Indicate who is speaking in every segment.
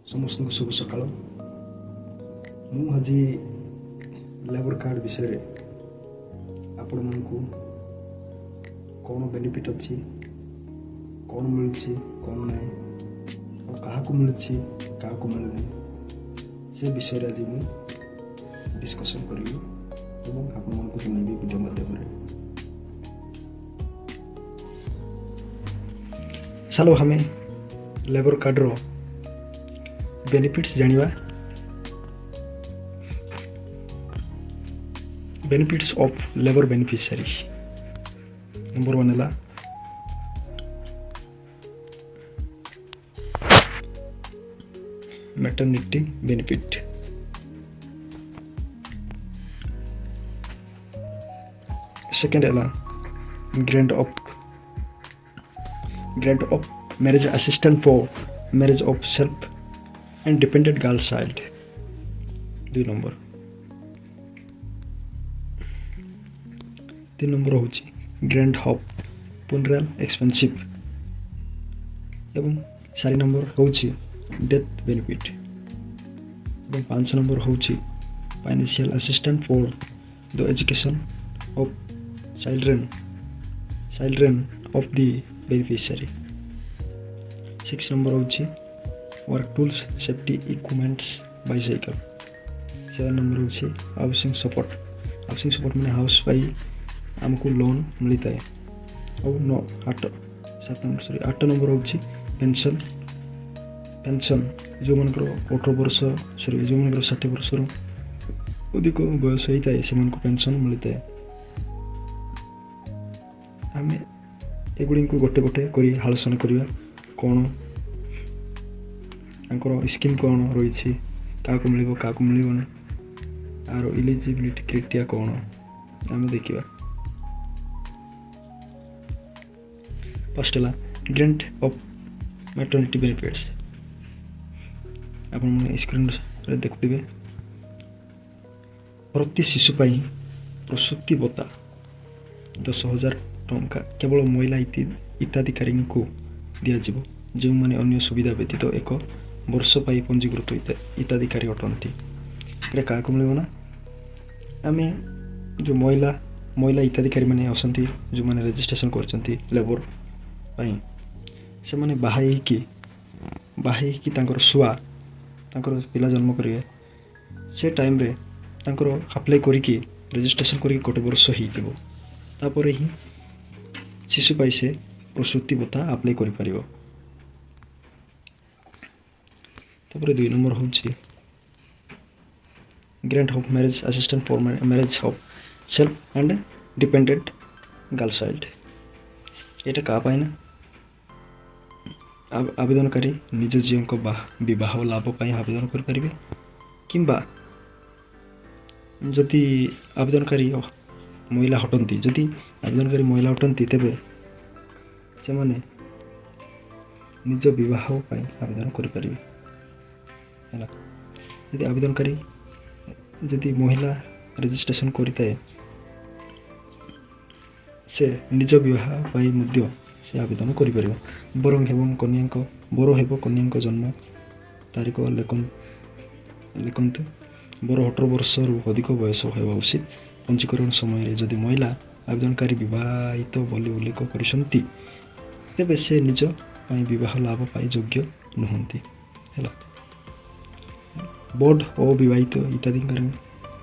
Speaker 1: ସମସ୍ତଙ୍କୁ ଶୁଭ ସକାଳ। ମୁଁ ଆଜି ଲେବର କାର୍ଡ଼ ବିଷୟରେ ଆପଣମାନଙ୍କୁ କ'ଣ ବେନିଫିଟ୍ ଅଛି, କ'ଣ ମିଳୁଛି, କ'ଣ ନାହିଁ, ଆଉ କାହାକୁ ମିଳୁଛି, କାହାକୁ ମିଳୁନି, ସେ ବିଷୟରେ ଆଜି ମୁଁ ଡିସ୍କସନ୍ କରିବି ଏବଂ ଆପଣମାନଙ୍କୁ ଜଣାଇବି ଭିଡ଼ିଓ ମାଧ୍ୟମରେ। ଚାଲ, ଆମେ ଲେବର କାର୍ଡ଼ର ବେନିଫିଟ୍ସ ଜାଣିବା। Benefits of labour beneficiary. Number 1 ହେଲା maternity benefit. Second ହେଲା grant of marriage assistant for marriage of self and dependent girl child, 2 number. 3 number ହେଉଛି ଗ୍ରାଣ୍ଟ ଅଫ୍ ପୁନରାଲ ଏକ୍ସପେନ୍ସିଭ୍ ଏବଂ 4 ନମ୍ବର ହେଉଛି ଡେଥ୍ ବେନିଫିଟ୍ ଏବଂ 5 ନମ୍ବର ହେଉଛି financial assistant for the education of children of the beneficiary. 6 number ହେଉଛି work tools, safety equipments, bicycle. 7 number ହେଉଛି housing support. Housing support ମାନେ house ପାଇଁ ଆମକୁ ଲୋନ୍ ମିଳିଥାଏ। ଆଉ 9, 8, 7 ନମ୍ବର, ସରି, 8 ନମ୍ବର ହେଉଛି ପେନସନ୍। ପେନସନ୍ ଯେଉଁମାନଙ୍କର 18 ବର୍ଷ, ସରି, ଯେଉଁମାନଙ୍କର 60 ବର୍ଷରୁ ଅଧିକ ବୟସ ହେଇଥାଏ, ସେମାନଙ୍କୁ ପେନସନ୍ ମିଳିଥାଏ। ଆମେ ଏଗୁଡ଼ିକୁ ଗୋଟେ ଗୋଟେ କରି ଆଲୋଚନା କରିବା, କ'ଣ ତାଙ୍କର ସ୍କିମ୍ କ'ଣ ରହିଛି, କାହାକୁ ମିଳିବ, କାହାକୁ ମିଳିବନି, ଆର ଇଲିଜିବିଲିଟି କ୍ରାଇଟେରିଆ କ'ଣ, ଆମେ ଦେଖିବା। ଫାର୍ଷ୍ଟ ହେଲା ଗ୍ରାଣ୍ଟ ଅଫ୍ ମେଟର୍ନିଟି ବେନିଫିଟ୍ସ। ଆପଣମାନେ ସ୍କ୍ରିନ୍ରେ ଦେଖୁଥିବେ। ପ୍ରତି ଶିଶୁ ପାଇଁ ପ୍ରସୂତି ଭତ୍ତା 10,000 ଟଙ୍କା କେବଳ ମହିଳା ହିତାଧିକାରୀଙ୍କୁ ଦିଆଯିବ, ଯେଉଁମାନେ ଅନ୍ୟ ସୁବିଧା ବ୍ୟତୀତ ଏକ ବର୍ଷ ପାଇଁ ପଞ୍ଜୀକୃତ ହିତାଧିକାରୀ ଅଟନ୍ତି। ଏଇଟା କାହାକୁ ମିଳିବ ନା, ଆମେ ଯେଉଁ ମହିଳା ହିତାଧିକାରୀମାନେ ଅଛନ୍ତି, ଯେଉଁମାନେ ରେଜିଷ୍ଟ୍ରେସନ୍ କରିଛନ୍ତି ଲେବର ପାଇଁ, ସେମାନେ ବାହା ହେଇକି ତାଙ୍କର ଛୁଆ, ତାଙ୍କର ପିଲା ଜନ୍ମ କରିବେ, ସେ ଟାଇମ୍ରେ ତାଙ୍କର ଆପ୍ଲାଏ କରିକି, ରେଜିଷ୍ଟ୍ରେସନ୍ କରିକି ଗୋଟେ ବର୍ଷ ହେଇଥିବ, ତାପରେ ହିଁ ଶିଶୁ ପାଇଁ ସେ ପ୍ରସୂତି ଭତ୍ତା ଆପ୍ଲାଏ କରିପାରିବ। ତାପରେ 2 ନମ୍ବର ହେଉଛି grant of marriage assistant for marriage of self and dependent girl child. ଏଇଟା କାହା ପାଇଁ ନା, ଆବେଦନକାରୀ ନିଜ ଝିଅଙ୍କ ବିବାହ ଲାଭ ପାଇଁ ଆବେଦନ କରିପାରିବେ, କିମ୍ବା ଯଦି ଆବେଦନକାରୀ ମହିଳା ଅଟନ୍ତି, ଯଦି ଆବେଦନକାରୀ ମହିଳା ଅଟନ୍ତି, ତେବେ ସେମାନେ ନିଜ ବିବାହ ପାଇଁ ଆବେଦନ କରିପାରିବେ। ହେଲା, ଯଦି ଆବେଦନକାରୀ ଯଦି ମହିଳା ରେଜିଷ୍ଟ୍ରେସନ୍ କରିଥାଏ, ସେ ନିଜ ବିବାହ ପାଇଁ ମଧ୍ୟ ସେ ଆବେଦନ କରିପାରିବ। ବର ଏବଂ କନ୍ୟାଙ୍କ ବର ହେବ କନ୍ୟାଙ୍କ ଜନ୍ମ ତାରିଖ ଲେଖନ୍ତୁ। ବର 18 ବର୍ଷରୁ ଅଧିକ ବୟସ ହେବା ଉଚିତ। ପଞ୍ଜୀକରଣ ସମୟରେ ଯଦି ମହିଳା ଆବେଦନକାରୀ ବିବାହିତ ବୋଲି ଉଲ୍ଲେଖ କରିଛନ୍ତି, ତେବେ ସେ ନିଜ ପାଇଁ ବିବାହ ଲାଭ ପାଇଁ ଯୋଗ୍ୟ ନୁହନ୍ତି। ହେଲା, ବୋର୍ଡ଼ ଅବିବାହିତ ହିତାଧିକାରୀ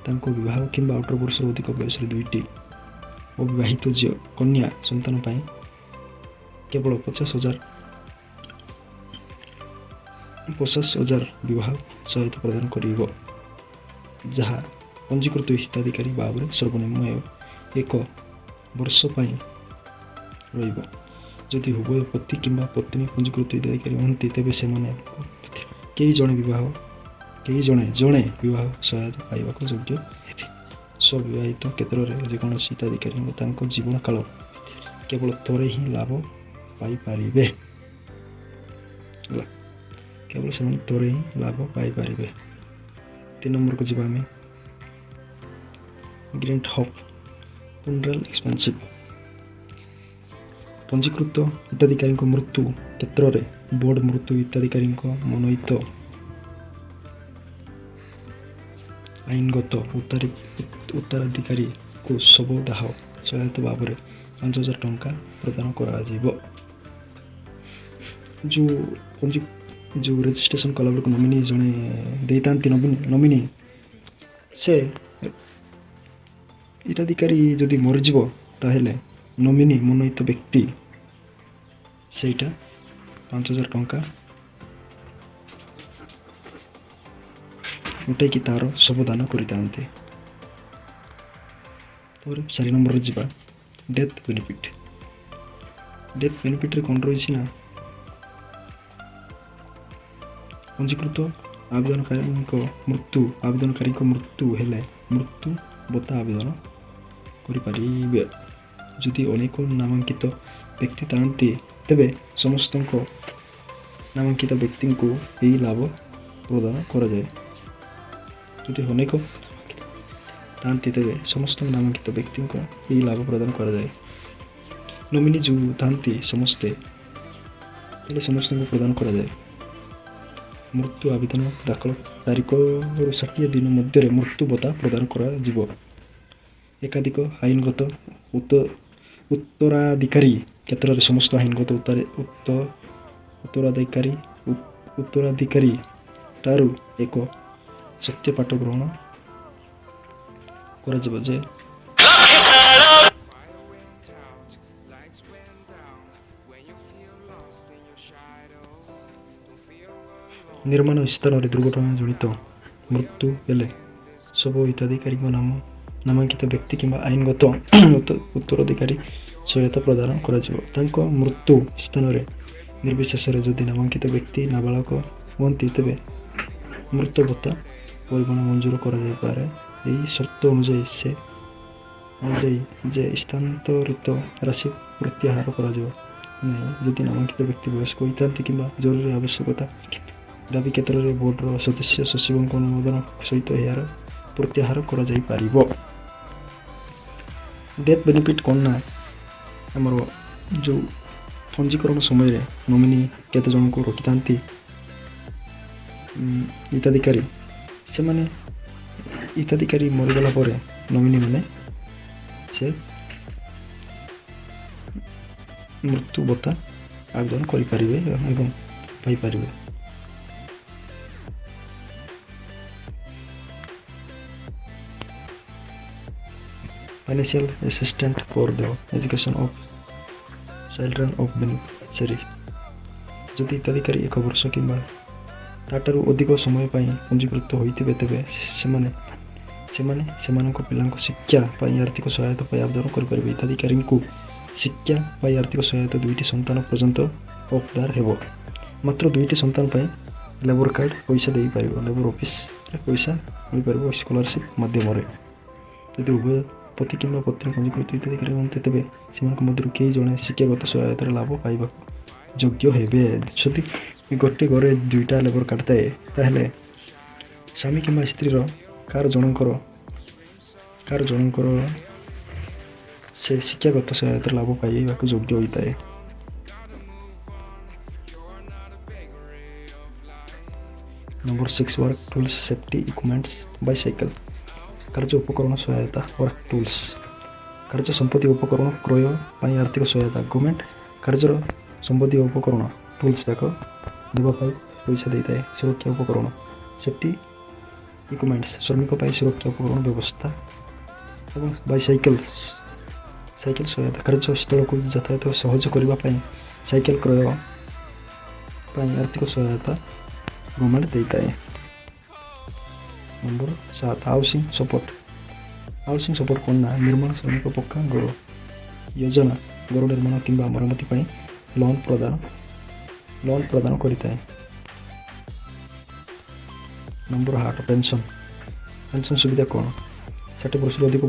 Speaker 1: ତାଙ୍କ ବିବାହ କିମ୍ବା 18 ବର୍ଷରୁ ଅଧିକ ବୟସରେ ଦୁଇଟି ଅବିବାହିତ ଝିଅ କନ୍ୟା ସନ୍ତାନ ପାଇଁ କେବଳ 50,000 ବିବାହ ସହାୟତା ପ୍ରଦାନ କରିବ, ଯାହା ପଞ୍ଜୀକୃତ ହିତାଧିକାରୀ ଭାବରେ ସର୍ବନିମ୍ନ ଏକ ବର୍ଷ ପାଇଁ ରହିବ। ଯଦି ଉଭୟ ପତି କିମ୍ବା ପତ୍ନୀ ପଞ୍ଜୀକୃତ ହିତାଧିକାରୀ ହୁଅନ୍ତି, ତେବେ ସେମାନେ କେହି ଜଣେ ଜଣେ ବିବାହ ସହାୟତା ପାଇବାକୁ ଯୋଗ୍ୟ ହେବେ। ସ୍ୱବିବାହିତ କ୍ଷେତ୍ରରେ ଯେକୌଣସି ହିତାଧିକାରୀଙ୍କ ତାଙ୍କ ଜୀବନ କାଳ କେବଳ ଥରେ ହିଁ ଲାଭ ପାଇପାରିବେ। ହେଲା, କେବଳ ସେମାନେ ଥରେ ହିଁ ଲାଭ ପାଇପାରିବେ। 3 ନମ୍ବରକୁ ଯିବା ଆମେ। Grant of funeral expensive. ପଞ୍ଜୀକୃତ ହିତାଧିକାରୀଙ୍କ ମୃତ୍ୟୁ କ୍ଷେତ୍ରରେ ବୋର୍ଡ଼ ମୃତ୍ୟୁ ହିତାଧିକାରୀଙ୍କ ମନୋନୀତ ଆଇନଗତ ଉତ୍ତରାଧିକାରୀକୁ ଶବଦାହ ସହାୟତା ଭାବରେ 5,000 ଟଙ୍କା ପ୍ରଦାନ କରାଯିବ। ଯେଉଁ ପଞ୍ଜି ଯେଉଁ ରେଜିଷ୍ଟ୍ରେସନ୍ କଲାବେଳକୁ ନମିନି ଜଣେ ଦେଇଥାନ୍ତି, ନମିନି ସେ ହିତାଧିକାରୀ ଯଦି ମରିଯିବ, ତାହେଲେ ନମିନି ମନୋନୀତ ବ୍ୟକ୍ତି ସେଇଟା 5,000 ଟଙ୍କା ଉଠେଇକି ତା'ର ଶବଦାନ କରିଥାନ୍ତି। ତାପରେ 4 ନମ୍ବରରେ ଯିବା, ଡେଥ୍ ବେନିଫିଟ୍। ଡେଥ୍ ବେନିଫିଟ୍ରେ କ'ଣ ରହିଛି ନା, ପଞ୍ଜୀକୃତ ଆବେଦନକାରୀଙ୍କ ମୃତ୍ୟୁ ହେଲେ ମୃତ୍ୟୁ ଭତ୍ତା ଆବେଦନ କରିପାରିବେ। ଯଦି ଅନେକ ନାମାଙ୍କିତ ବ୍ୟକ୍ତି ଥାଆନ୍ତି, ତେବେ ସମସ୍ତଙ୍କ ନାମାଙ୍କିତ ବ୍ୟକ୍ତିଙ୍କୁ ଏହି ଲାଭ ପ୍ରଦାନ କରାଯାଏ। ଯଦି ଅନେକ ନାମାଙ୍କିତ ଥାଆନ୍ତି, ତେବେ ସମସ୍ତ ନାମାଙ୍କିତ ବ୍ୟକ୍ତିଙ୍କ ଏହି ଲାଭ ପ୍ରଦାନ କରାଯାଏ। ନମିନି ଯେଉଁ ଥାଆନ୍ତି ସମସ୍ତେ, ହେଲେ ସମସ୍ତଙ୍କୁ ପ୍ରଦାନ କରାଯାଏ। ମୃତ୍ୟୁ ଆବେଦନ ଦାଖଲ ତାରିଖରୁ 60 ଦିନ ମଧ୍ୟରେ ମୃତ୍ୟୁ ଭତ୍ତା ପ୍ରଦାନ କରାଯିବ। ଏକାଧିକ ଆଇନଗତ ଉତ୍ତରାଧିକାରୀ କ୍ଷେତ୍ରରେ ସମସ୍ତ ଆଇନଗତ ଉତ୍ତରାଧିକାରୀ ଠାରୁ ଏକ ସତ୍ୟପାଠ ଗ୍ରହଣ କରାଯିବ ଯେ
Speaker 2: Fire went out, lights went down. When you feel lost in your shadow, don't feel alone.
Speaker 1: ନିର୍ମାଣ ସ୍ଥାନରେ ଦୁର୍ଘଟଣା ଜନିତ ମୃତ୍ୟୁ ହେଲେ ଶବ ହିତାଧିକାରୀଙ୍କ ନାମାଙ୍କିତ ବ୍ୟକ୍ତି କିମ୍ବା ଆଇନଗତ ଉତ୍ତରାଧିକାରୀ ସହାୟତା ପ୍ରଦାନ କରାଯିବ। ତାଙ୍କ ମୃତ୍ୟୁ ସ୍ଥାନରେ ନିର୍ବିଶେଷରେ ଯଦି ନାମାଙ୍କିତ ବ୍ୟକ୍ତି ନାବାଳକ ହୁଅନ୍ତି, ତେବେ ମୃତ୍ୟୁ ଭତ୍ତା ପରିମାଣ ମଞ୍ଜୁର କରାଯାଇପାରେ, ଏହି ସର୍ତ୍ତ ଅନୁଯାୟୀ ଯେ ସ୍ଥାନାନ୍ତରିତ ରାଶି ପ୍ରତ୍ୟାହାର କରାଯିବ ନାହିଁ। ଯଦି ନାମାଙ୍କିତ ବ୍ୟକ୍ତି ବୟସ୍କ ହୋଇଥାନ୍ତି କିମ୍ବା ଜରୁରୀ ଆବଶ୍ୟକତା ଦାବି କ୍ଷେତ୍ରରେ ବୋର୍ଡ଼ର ସଦସ୍ୟ ସଚିବଙ୍କ ଅନୁମୋଦନ ସହିତ ଏହାର ପ୍ରତ୍ୟାହାର କରାଯାଇପାରିବ। ଡେଥ୍ ବେନିଫିଟ୍ କ'ଣ ନା, ଆମର ଯେଉଁ ପଞ୍ଜୀକରଣ ସମୟରେ ନମିନି କେତେ ଜଣଙ୍କୁ ରଖିଥାନ୍ତି ହିତାଧିକାରୀ, ସେମାନେ ହିତାଧିକାରୀ ମରିଗଲା ପରେ ନମିନି ମାନେ ସେ ମୃତ୍ୟୁ ଭତ୍ତା ଆବେଦନ କରିପାରିବେ ଏବଂ ପାଇପାରିବେ। Financial assistance for the education of children of beneficiary. ଯଦି ହିତାଧିକାରୀ ଏକ ବର୍ଷ କିମ୍ବା ତା'ଠାରୁ ଅଧିକ ସମୟ ପାଇଁ ପଞ୍ଜୀକୃତ ହୋଇଥିବେ, ତେବେ ସେମାନେ ସେମାନଙ୍କ ପିଲାଙ୍କ ଶିକ୍ଷା ପାଇଁ ଆର୍ଥିକ ସହାୟତା ପାଇଁ ଆବେଦନ କରିପାରିବେ। ହିତାଧିକାରୀଙ୍କୁ ଶିକ୍ଷା ପାଇଁ ଆର୍ଥିକ ସହାୟତା ଦୁଇଟି ସନ୍ତାନ ପର୍ଯ୍ୟନ୍ତ ହକଦାର ହେବ। ମାତ୍ର ଦୁଇଟି ସନ୍ତାନ ପାଇଁ ଲେବର କାର୍ଡ଼ ପଇସା ଦେଇପାରିବ, ଲେବର ଅଫିସରେ ପଇସା ମିଳିପାରିବ ସ୍କଲାରସିପ୍ ମାଧ୍ୟମରେ। ଯଦି ଉଭୟ ପତି କିମ୍ବା ପତ୍ନୀ ପଞ୍ଜୀକୃତ ହିତାଧିକାରୀ ହୁଅନ୍ତି, ତେବେ ସେମାନଙ୍କ ମଧ୍ୟରୁ କେହି ଜଣେ ଶିକ୍ଷାଗତ ସହାୟତାର ଲାଭ ପାଇବାକୁ ଯୋଗ୍ୟ ହେବେ। ଯଦି ଗୋଟେ ଘରେ ଦୁଇଟା ଲେବର କାର୍ଡ଼ ଥାଏ, ତାହେଲେ ସ୍ୱାମୀ କିମ୍ବା ସ୍ତ୍ରୀର କାହାର ଜଣଙ୍କର ସେ ଶିକ୍ଷାଗତ ସହାୟତାର ଲାଭ ପାଇବାକୁ ଯୋଗ୍ୟ ହୋଇଥାଏ।
Speaker 2: You're not a bakery of life.
Speaker 1: Number 6, work tools, safety equipments, bicycle. କାର୍ଯ୍ୟ ଉପକରଣ ସହାୟତା, ୱାର୍କ ଟୁଲ୍ସ, କାର୍ଯ୍ୟ ସମ୍ପତ୍ତି ଉପକରଣ କ୍ରୟ ପାଇଁ ଆର୍ଥିକ ସହାୟତା। ଗଭର୍ଣ୍ଣମେଣ୍ଟ କାର୍ଯ୍ୟର ସମ୍ବନ୍ଧୀୟ ଉପକରଣ, ଟୁଲ୍ସ ଯାକ ଦେବା ପାଇଁ ପଇସା ଦେଇଥାଏ। ସୁରକ୍ଷା ଉପକରଣ, ସେଫ୍ଟି ଇକ୍ୱିପମେଣ୍ଟସ୍, ଶ୍ରମିକ ପାଇଁ ସୁରକ୍ଷା ଉପକରଣ ବ୍ୟବସ୍ଥା ଏବଂ ବାଇସାଇକେଲ, ସାଇକେଲ ସହାୟତା। କାର୍ଯ୍ୟସ୍ଥଳକୁ ଯାତାୟାତ ସହଜ କରିବା ପାଇଁ ସାଇକେଲ କ୍ରୟ ପାଇଁ ଆର୍ଥିକ ସହାୟତା ଗଭର୍ଣ୍ଣମେଣ୍ଟ ଦେଇଥାଏ। Number 7, housing support. Housing support କ'ଣ ନା, ନିର୍ମାଣ ଶ୍ରମିକ ପକ୍କା ଘର ଯୋଜନା ଘର ନିର୍ମାଣ କିମ୍ବା ମରାମତି ପାଇଁ ଲୋନ୍ ପ୍ରଦାନ କରିଥାଏ। Number 8, pension. ପେନ୍ସନ୍ ସୁବିଧା କ'ଣ? 60 ବର୍ଷରୁ ଅଧିକ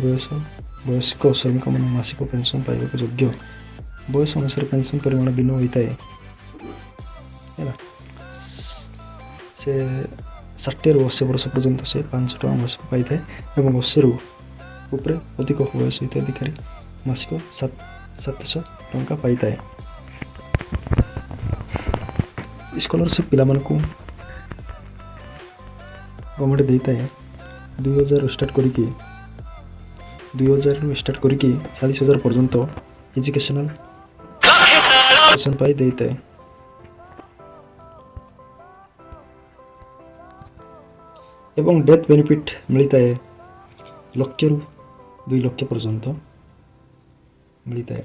Speaker 1: ବୟସ୍କ ଶ୍ରମିକମାନେ ମାସିକ ପେନ୍ସନ୍ ପାଇବାକୁ ଯୋଗ୍ୟ। ବୟସ ଅନୁସାରେ ପେନ୍ସନ୍ ପରିମାଣ ଭିନ୍ନ ହୋଇଥାଏ। ହେଲା, ସେ 60ରୁ 80 ବର୍ଷ ପର୍ଯ୍ୟନ୍ତ ସେ 500 ଟଙ୍କା ମାସକୁ ପାଇଥାଏ ଏବଂ 80ରୁ ଉପରେ ଅଧିକ ବୟସ ହିତାଧିକାରୀ ମାସିକ 700 ଟଙ୍କା ପାଇଥାଏ। ସ୍କଲାରସିପ୍ ପିଲାମାନଙ୍କୁ ଗଭର୍ଣ୍ଣମେଣ୍ଟ ଦେଇଥାଏ। 2000ରୁ ଷ୍ଟାର୍ଟ କରିକି, 2000ରୁ ଷ୍ଟାର୍ଟ କରିକି 40,000 ପର୍ଯ୍ୟନ୍ତ ଏଜୁକେସନାଲ୍ ପାଇଁ ଦେଇଥାଏ। ଏବଂ ଡେଥ୍ ବେନିଫିଟ୍ ମିଳିଥାଏ, ଲକ୍ଷରୁ 2 ଲକ୍ଷ ପର୍ଯ୍ୟନ୍ତ ମିଳିଥାଏ।